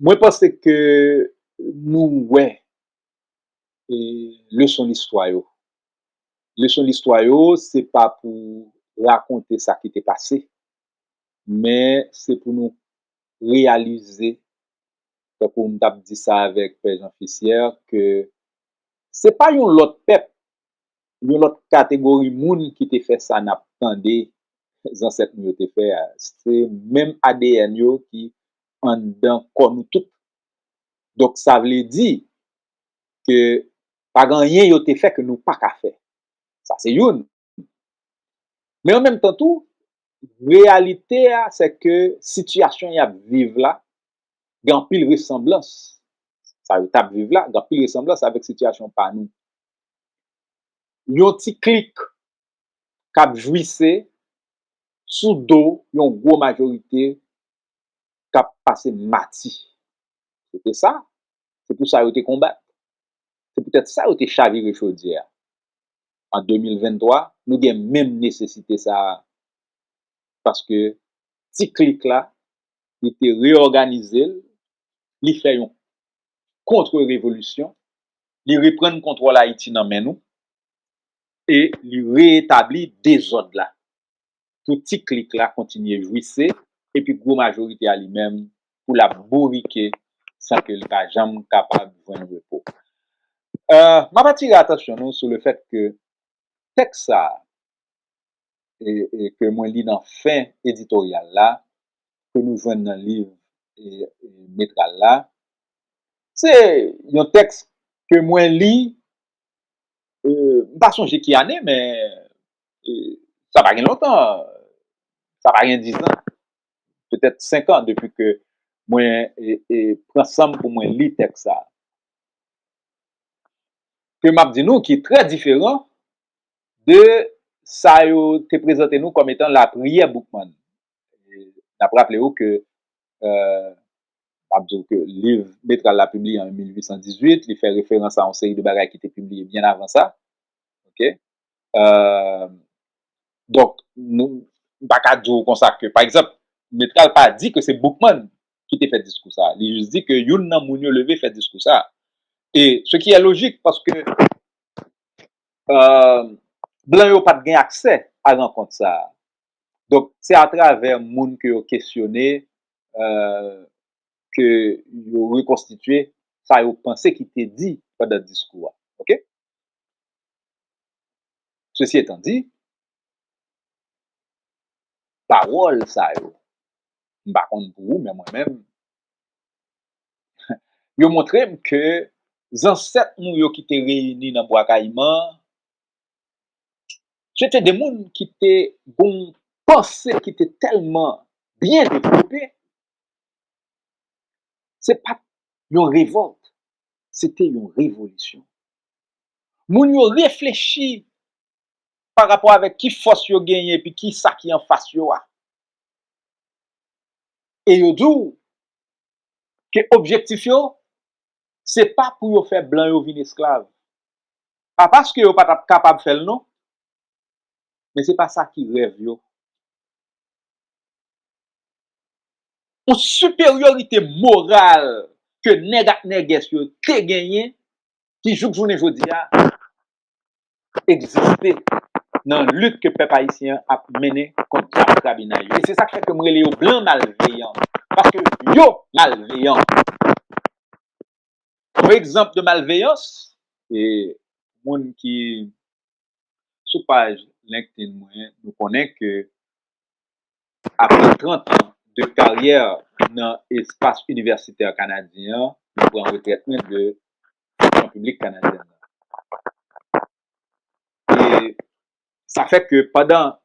mwen panse ke nou wè, e, leson listwa yo. Leson listwa yo, se pa pou rakonte sa ki te pase, men se pou nou reyalize, tankou m t ap di sa avèk Pè Jean Fissière, ke se pa yon lòt pèp, yon lòt kategori moun ki te fè sa n ap tande zansèt nou yo te fè a. Se menm A D N yo ki anndan kò nou tout. Donk, sa vle di ke pa gen anyen yo te fè ke nou pa ka fè. Sa se youn. Men an menm tan tou, reyalite a, se ke sitiyasyon y ap viv la, gen anpil resanblans. Sa yo t ap viv la, gen anpil resanblans avèk sitiyasyon pa nou. Yon ti klik k ap jwise sou do yon gwo majorite k ap pase mati. Se te sa. Se pou sa yo te konbat. Se poutèt sa yo te chavire chodyè a. An de mil venntwa, nou gen menm nesesite sa a. Paske ti klik la, li te reyòganize l, li fè yon kontre-revolisyon, li reprann kontwòl Ayiti nan men nou, e li reyetabli dezòd la. Pou ti klik la kontinye jwise, epi gwo majorite a li menm, pou l ap bourike san ke li pa janm kapab jwenn repo. Euh, m ap atire atansyon nou sou le fèt ke tèks sa a, e, e ke mwen li nan fen editoryal la, ke nou jwenn nan liv, e, e, Metral la, se yon tèks ke mwen li, e, m pa sonje ki ane, men, e, sa pa gen lontan, sa pa gen dizan, petèt senk an depi ke mwen, e, e, pran san m pou mwen li tèks sa a. Ke m ap di nou ki trè diferan de sa yo te prezante nou kòm etan lapriyè Boukman. E n ap raple w ke, euh, m ap di w ke liv Metral la pibliye an mil uit san dizuit, li fè referans a yon seri de bagay ki te pibliye byen avan sa. Oke? Euh, donk, nou, m pa ka di w konsa ke, pa egzanp, Metral pa di ke se Boukman ki te fè diskou sa a. Li jis di ke youn nan moun yo leve fè diskou sa a. E ce qui est logique, paske, euh, blan yo pa t gen aksè a rankont sa a. Donk, se atravè moun ke yo kesyone, euh, ke yo rekonstitye sa yo panse ki te di pandan diskou a. Oke? Sesi etan di, pawòl sa yo, m pa konn pou ou, men mwen menm, yo montre m ke zansèt nou yo ki te reyini nan Bwa Kayiman, se te de moun ki te gen yon panse ki te tèlman byen devlope, se pa t yon revòlt, se te yon revolisyon. Moun yo reflechi pa rapò avèk ki fòs yo genyen epi ki sa ki anfas yo a. E yo di w ke objektif yo, se pa pou yo fè blan yo vin esklav. Pa paske yo pa t ap kapab fè l non, men se pa sa ki rèv yo. Yon siperyorite moral ke nèg ak nègès yo te genyen, ki jouk jounen jodi a egziste nan lit ke pèp ayisyen an ap mennen kont dyab krabinay yo. E se sa k fè ke m rele yo blan malveyan, paske yo malveyan. Yon egzanp de malveyans, e moun ki sou paj LinkedIn mwen, nou konnen ke apre trant an de karyè nan espas inivèsitè kanadyen an, mwen pran retrèt mwen de fonksyon piblik kanadyèn nan. E sa fè ke pandan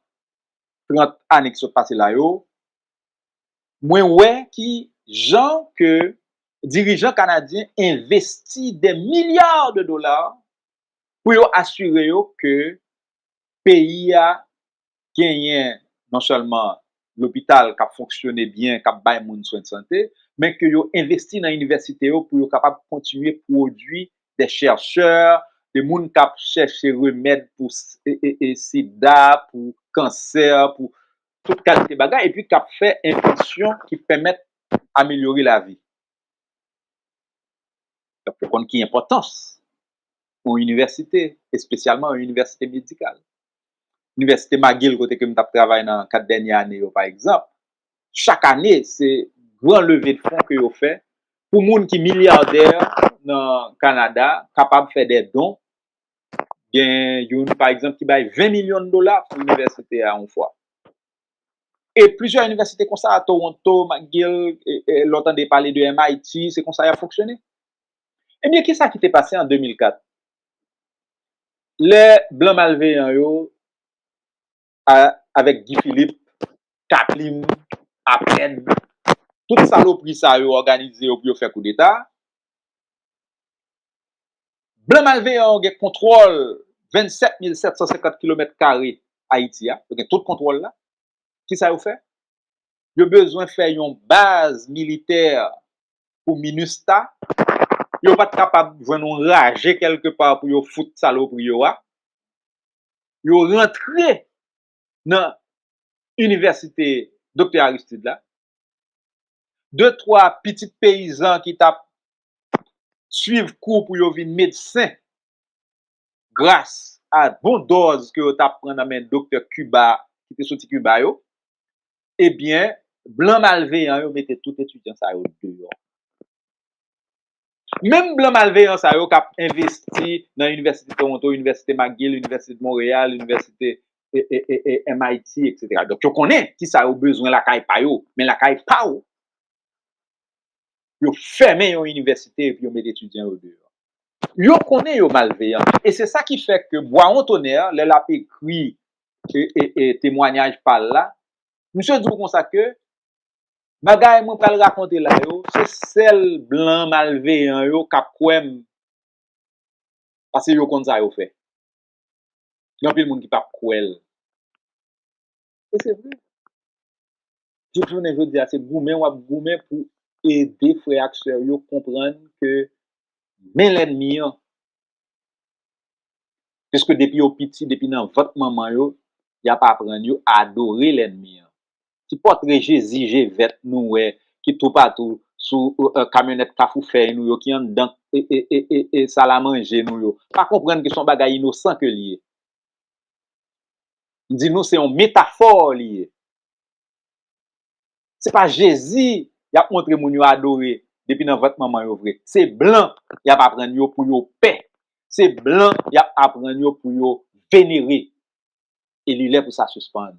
trant ane ki sot pase la yo, mwen wè ki jan ke dirijan kanadyen envesti dè milya de dola pou yo asire yo ke peyi a genyen non sèlman lopital k ap fonksyone byen, k ap bay moun swen de sante, men ke yo envesti nan inivèsite yo pou yo kapab kontinye pwodui de chèchè, de moun k ap chèche remèd pou s- e- e- e sida, pou kansè, pou tout kalite bagay, epi k ap fè envansyon ki pèmèt amelyore lavi. Donk, yo konn ki enpòtans yon inivèsite, espesyalman yon inivèsite medikal. Inivèsite McGill, kote ke m t ap travay nan kat dènye ane yo, pa egzanp, chak ane, se gran leve de fon ke yo fè pou moun ki milyadè nan Kanada kapab fè de don. Gen youn, pa egzanp, ki bay ven milyon dola pou inivèsite a yon fwa. E plizyè inivèsite konsa, Toronto, McGill, e, e, lè w tande pale de M I T, se konsa y ap fonksyone. Ebyen, kisa ki te pase an de mil kat? Lè blan malveyan yo, a- avèk Guy Philippe, Kaplim, Apèd, tout salopri sa yo òganize yo pou yo fè koudeta, blan malveyan yo gen kontwòl vennsèt mil sèt san senkant kilomèt kare Ayiti a, yo gen tout kontwòl la. Kisa yo fè? Yo bezwen fè yon baz militè pou MINUSTAH. Yo pa t kapab jwenn yon raje kèlkepa pou yo fout salopri yo a. Yo rantre nan inivèsite Doktè Aristide la. De twa pitit peyizan ki t ap swiv kou pou yo vin medsen gras a bon dòz ke yo t ap pran nan men doktè Kiba ki te soti Kiba yo, ebyen, blan malveyan yo mete tout etidyan sa yo deyò. Menm blan malveyan sa yo k ap envesti nan Inivèsite Toronto, Inivèsite McGill, Inivèsite Monreyal, Inivèsite e, e, e, e, M I T, etsetera. Donk, yo konnen kisa yo bezwen lakay pa yo, men lakay pa w, yo fèmen yon inivèsite epi yo met etidyan yo deyò. Yo konnen yo malveyan. E se sa ki fè ke Bwawon Tonè, lè l ap ekri e, e, e, temwanyaj pa l la, misye di w konsa ke bagay mwen pral rakonte la yo, se sèl blan malveyan yo k ap kwè m, paske yo konn sa yo fè. Gen anpil moun ki p ap kwè l. E se vre. Jouk jounen jodi a, se goumen w ap goumen pou ede frè ak sè yo konprann ke men lènmi an. Piske depi yo piti, depi nan vant manman yo, y ap aprann yo adore lènmi an. Ti pòtre Jezi je vèt nou wè ki toupatou sou, e, e, kamyonèt Kafou Fèy nou yo, ki anndan, e, e, e, e, e, salamanje nou yo, pa konprann ke se yon bagay inosan ke l ye. M di nou, se yon metafò li ye. Se pa Jezi y ap montre moun yo adore depi nan vant manman yo vre. Se blan y ap aprann yo pou yo pè. Se blan y ap aprann yo pou yo venere. E li lè pou sa sispann.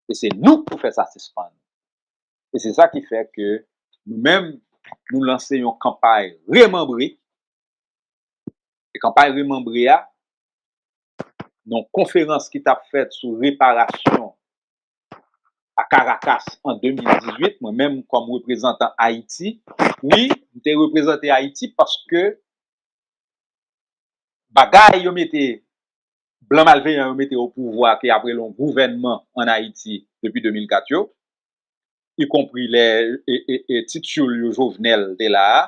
E se nou k pou fè sa sispann. E se sa ki fè ke nou menm, nou lanse yon kanpay remanbre. E kanpay remanbre a, nan yon konferans ki t ap fèt sou reparasyon a Caracas an de mil dizuit, mwen menm kòm reprezantan Ayiti, wi, m te reprezante Ayiti paske bagay yo mete, blan malveyan yo mete o pouvwa, ke y ap rele yon gouvènman ann Ayiti depi de mil kat yo, ikonpri lè e, e, e, ti tyoul yo Jovenel te la a,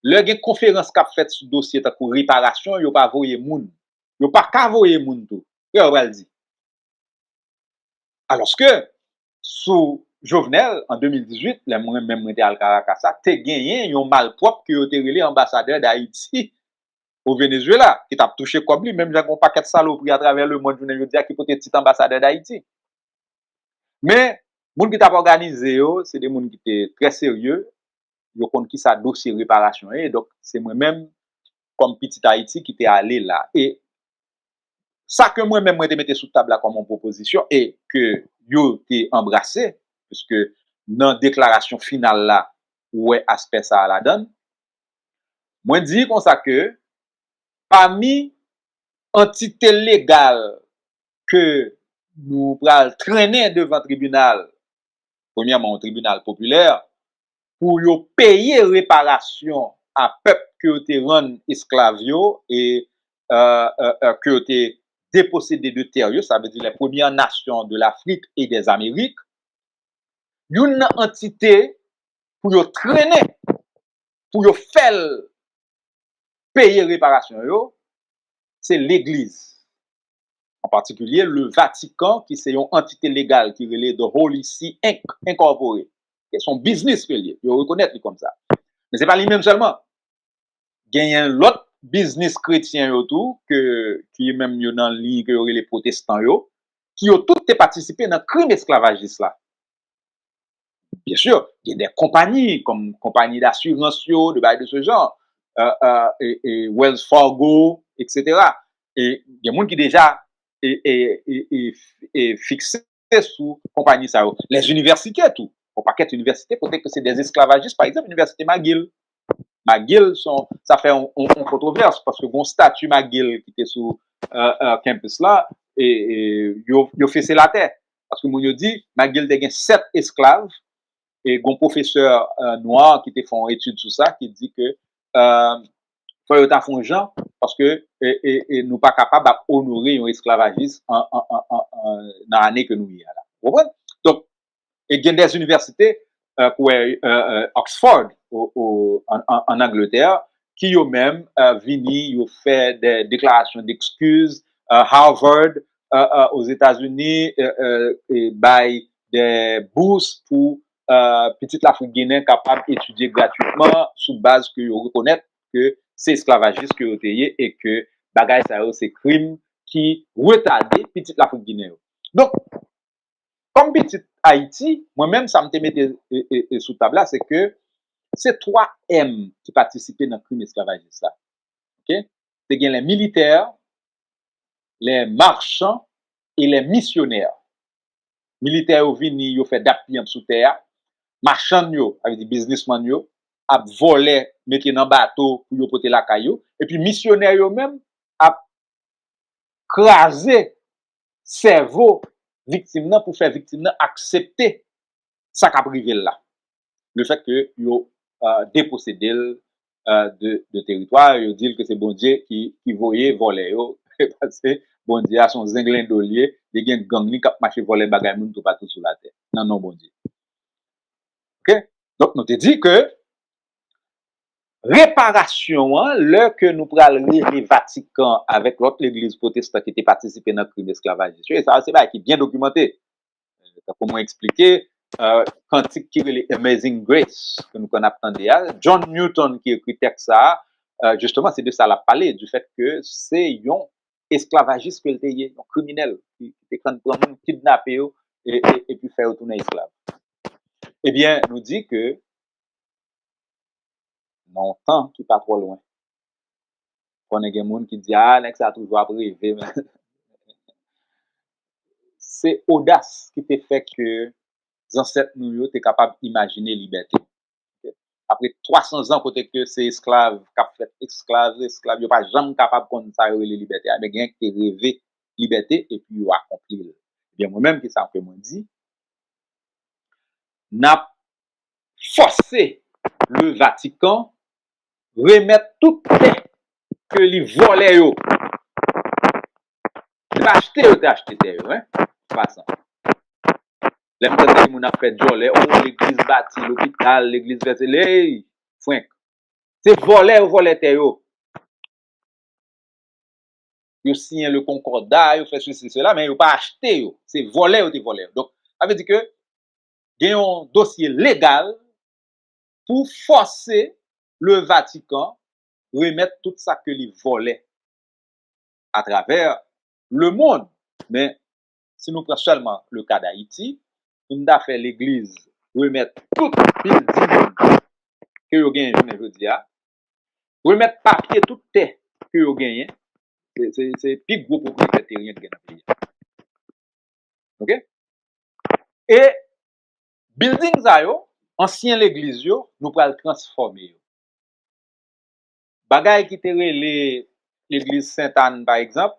lè gen konferans k ap fèt sou dosye tankou reparasyon, yo pa voye moun. Yo pa ka voye moun tou. Frè, yo pral di. Alòske, sou Jovenel, an de mil dizuit, lè mwen menm mwen te al Caracas la, te genyen yon malpwòp ke yo te rele anbasadè Dayiti o Venezuela, ki t ap touche kòb li, menm jan gen yon pakèt salopri atravè lemonn jounen jodi a ki pote tit anbasadè Dayiti. Men, moun ki t ap òganize yo, se de moun ki te trè serye, yo konn kisa dosye reparasyon ye. Donk, se mwen menm, kòm pitit Ayiti, ki te ale la. E sa ke mwen menm, mwen te mete sou tab la kòm yon pwopozisyon e ke yo te anbrase, piske nan deklarasyon final la, ou wè aspè sa a ladan l. Mwen di konsa ke pami antite legal ke nou pral trennen devan tribinal, premyèman, yon tribinal popilè, pou yo peye reparasyon a pèp ke yo te rann esklav yo e, e, e, e, ke yo te deposede de tè yo, sa vle di les premières nations de l'Afrique et des Amériques, youn nan antite pou yo trennen, pou yo fè l peye reparasyon yo, se legliz. An patikilye, le Vatican, ki se yon antite legal ki rele The Holy See Inc, Incorporated. Se yon biznis ke l ye. Yo rekonèt li kòm sa. Men se pa li menm sèlman. Genyen lòt biznis kretyen yo tou, ke, ki menm yo nan liy ke yo rele pwotestan yo, ki yo tout te patisipe nan krim esklavajis la. Byen si, gen de konpayi, kòm konpayi dasirans yo, de bagay de ce genre, euh, euh, e, e Wells Fargo, et cetera. E gen moun ki deja e, e, e, e, e fikse sou konpayi sa yo. Les universités tou. Yon pakèt inivèsite kote ke se de esklavajis, pa egzanp, inivèsite McGill. McGill, son, sa fè yon, yon, yon kontwovès, paske gen yon stati McGill ki te sou, euh, euh, campus la, e, e yo, yo fese l atè. Paske moun yo di, McGill te gen sèt esklav, e gen yon pwofesè, euh, nwa ki te fè yon etid sou sa, ki di ke, euh, fò yo ta fè yon jan, paske, e, e, e nou pa kapab ap onore yon esklavajis an, an, an, an, an, nan ane ke nou ye a la. Ou konprann? Donk, e gen de inivèsite, euh, kouwè, euh, euh, Oxford, o, o, an, an, an Angletè, ki yo menm, euh, vini, yo fè de deklarasyon d'excuse, euh, Harvard, euh, euh, Ozetazini, euh, euh, e bay de bous pou, euh, pitit Lafrik Ginen kapab etidye gratwitman sou baz ke yo rekonèt ke se esklavajis ke yo te ye e ke bagay sa yo se krim ki retade pitit Lafrik Ginen yo. Donk, kòm pitit Ayiti, mwen menm, sa m te mete, e, e, e, sou tab la, se ke se twa M ki patisipe nan krim esklavajis la. Oke? Te gen les militaires, les marchands et les missionnaires. Militè yo vini, yo fè dap piyanp sou tè a. Machann yo, sa vle di biznismann yo, ap vòlè, mete nan bato pou yo pote lakay yo. Epi misyonè yo menm ap kraze sèvo viktim nan pou fè viktim nan aksepte sa k ap rive l la. Le fait que yo, euh, deposede l, euh, de, de teritwa, yo di l ke se Bondye ki, ki voye vòlè yo, paske Bondye a se yon zenglendo l ye, li gen gang li k ap mache vòlè bagay moun toupatou sou latè, nan non Bondye. Oke? Donk, nou te di ke reparasyon an, lè ke nou pral rele Vatikan avèk lòt legliz pwotestan ki te patisipe nan krim esklavajis yo, e sa se bagay ki byen dokimante. Tankou mwen eksplike, euh, kantik ki rele Amazing Grace, ke nou konn ap tande a, John Newton ki ekri tèks sa a, euh, jisteman, se de sa l ap pale, du fait que se yon esklavajis ke l te ye, yon kriminèl ki, ki te konn pran moun, kidnape yo, e, e, epi fè yo tounen esklav. Ebyen, nou di ke nan yon tan ki pa twò lwen, konnen gen moun ki di, "Ah, nèg sa toujou ap reve." Se odas ki te fè ke zansèt nou yo te kapab imajine libète. Apre twa san zan kote ke se esklav k ap fèt esklav, esklav, yo pa janm kapab konn sa yo rele libète a, men gen ki te reve libète epi yo akonpli l. Ebyen, mwen menm, ki sa ke mwen di? N ap fòse le Vatican remèt tout tè ke li vòlè yo. Se pa achte yo te achte tè yo, en pasan. Lè m tande moun ap fè djòlè, o, legliz bati lopital, legliz fè sele, ey, frenk. Se vòlè yo vòlè tè yo. Yo siyen le konkòda, yo fè sesi, sela, men yo pa achte yo. Se vòlè yo te vòlè yo. Donk, sa vle di ke gen yon dosye legal pou fòse le Vatican remèt tout sa ke li vòlè atravè lemonn. Men, si nou pran sèlman le ka Dayiti, pou n ta fè legliz remèt tout bilding ke yo genyen jounen jodi a, remèt papye tout tè ke yo genyen, se, se, se pi gwo pwopriyetè teryen ki gen nan peyi a. Oke? E bilding sa yo, ansyen legliz yo, nou pral transfòme yo. Bagay ki te rele legliz Sentàn, pa egzanp,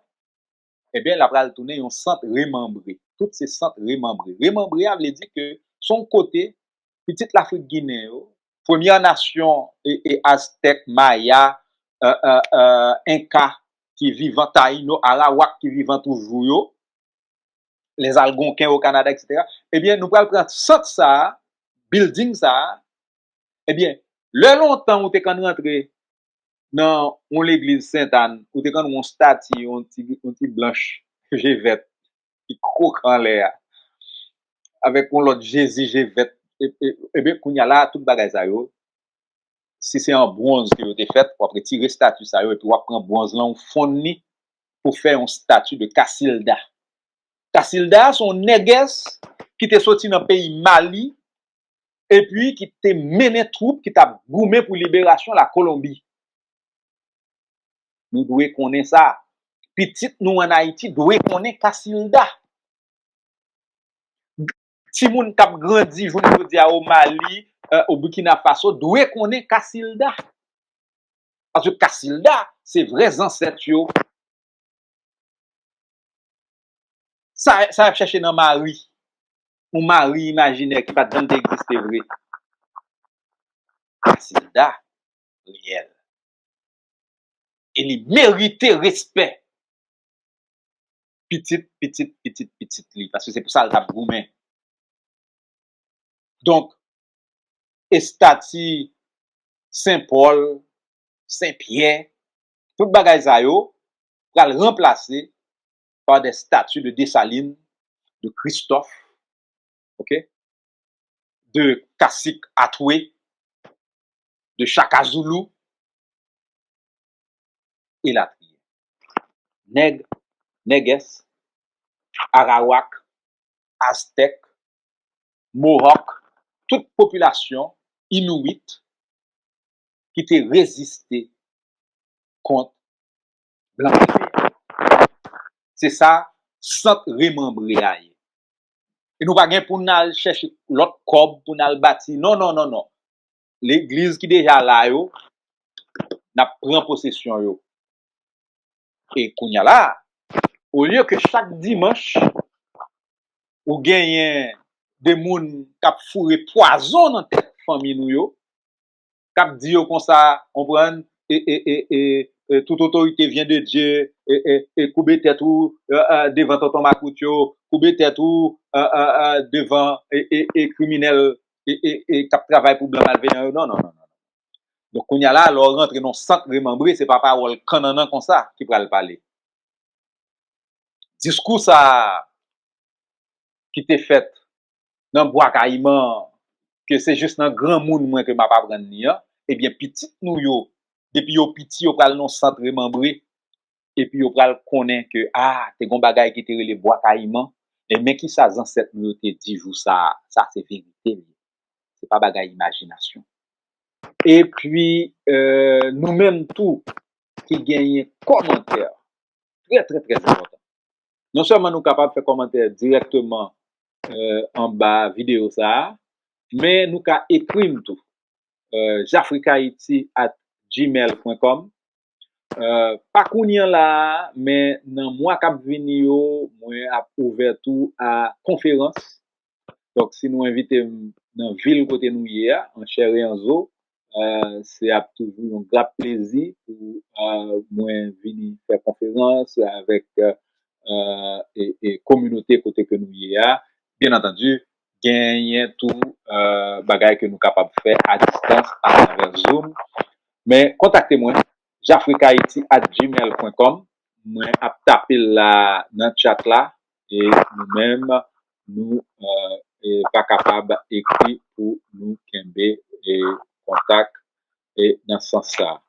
ebyen, l ap pral tounen yon sant remanbre. Tout se sant remanbre. Remanbre a vle di ke se yon kote pitit Lafrik Ginen yo, premyè nasyon e, e Aztèk, Maya, e, e, e, Enka ki vivan, Tayino, Arawak ki vivan toujou yo, les Algonquins au Canada, et cetera. Ebyen, nou pral pran sant sa a, bilding sa a. Ebyen, lè lontan ou te konn rantre nan yon legliz Sentàn, ou te konn wè yon stati, yon ti, yon ti blanch je vèt ki kroke anlè a, avèk yon lòt Jezi je vèt. E, e, ebyen, kounye a la, tout bagay sa yo, si se an bwonz ke yo te fèt, w ap retire stati sa yo epi w ap pran bwonz lan, ou fonn li pou fè yon stati de Kasilda. Kasilda se yon nègès ki te soti nan peyi Mali epi ki te mennen twoup ki t ap goumen pou liberasyon Lakolonbi. Nou dwe konnen sa. Pitit nou ann Ayiti dwe konnen Kasilda. Timoun k ap grandi jounen jodi a o Mali, e, o Burkina Faso, dwe konnen Kasilda. Paske Kasilda, se vrè zansèt yo. Sa, sa y ap chèche nan Mari. Yon Mari imajinè ki pa t janm te egziste vre. Kasilda reyèl. E li merite respè pitit, pitit, pitit, pitit li, paske se pou sa l t ap goumen. Donk, estati Sen Pòl, Sen Pyè, tout bagay sa yo pral ranplase pa de stati de Desalin, de Kristòf, oke, de Kasik Atwe, de Chaka Zoulou, elatriye. Nèg, nègès, Arawak, Aztèk, Mohawk, tout popilasyon Inouit ki te reziste kont blan Endeyen. Se sa sant remanbre a ye. E nou pa gen pou n al chèche lòt kòb pou n al bati. Non, non, non, non. Legliz ki deja la yo, n ap pran posesyon yo. E kounye a la, olye ke chak dimanch, ou genyen de moun k ap foure pwazon nan tèt fanmi nou yo, k ap di yo konsa, konprann, e, e, e, e, e, toute autorité vient de Dieu, e, e, e, koube tèt ou, e, e, devan tonton makout yo, koube tèt ou, e, e, e, devan, e, e, e, kriminèl, e, e, e, k ap travay pou blan malveyan yo. Non, non, non, non. Donk, kounye a la, lè w rantre nan sant remanbre, se pa pawòl kannannan konsa ki pral pale. Diskou sa a ki te fèt nan Bwa Kayiman, ke se jis nan granmoun mwen ke m ap aprann li an, ebyen, pitit nou yo, depi yo piti, yo pral nan sant remanbre, epi yo pral konnen ke, a, te gon bagay ki te rele Bwa Kayiman, e men kisa zansèt nou yo te di jou sa a, sa se verite li ye. Se pa bagay imajinasyon. Epi, e, nou menm tou ki genyen kòmantè, trè, trè, trè enpòtan. Non sèlman nou kapab fè kòmantè dirèkteman, e, anba videyo sa a, men nou ka ekri m tou, e, jafrikayiti at gmail pwen kòm. E, pa kounye a la a, men nan mwa k ap vini yo, mwen ap ouvè tou a konferans. Donk, si nou envite m nan vil kote nou ye a, an chè e an zo, e, se ap toujou yon gra plezi pou, e, mwen vini fè konferans avèk, e, e, e kominote kote ke nou ye a. Byen antandi, genyen tou bagay ke nou kapab fè a distans atravè Zoom. Men kontakte mwen, jafrikayiti at gmail pwen kòm. Mwen ap tape l la nan chat la, e nou menm, nou va kapab ekri pou nou kenbe kontak nan sans sa.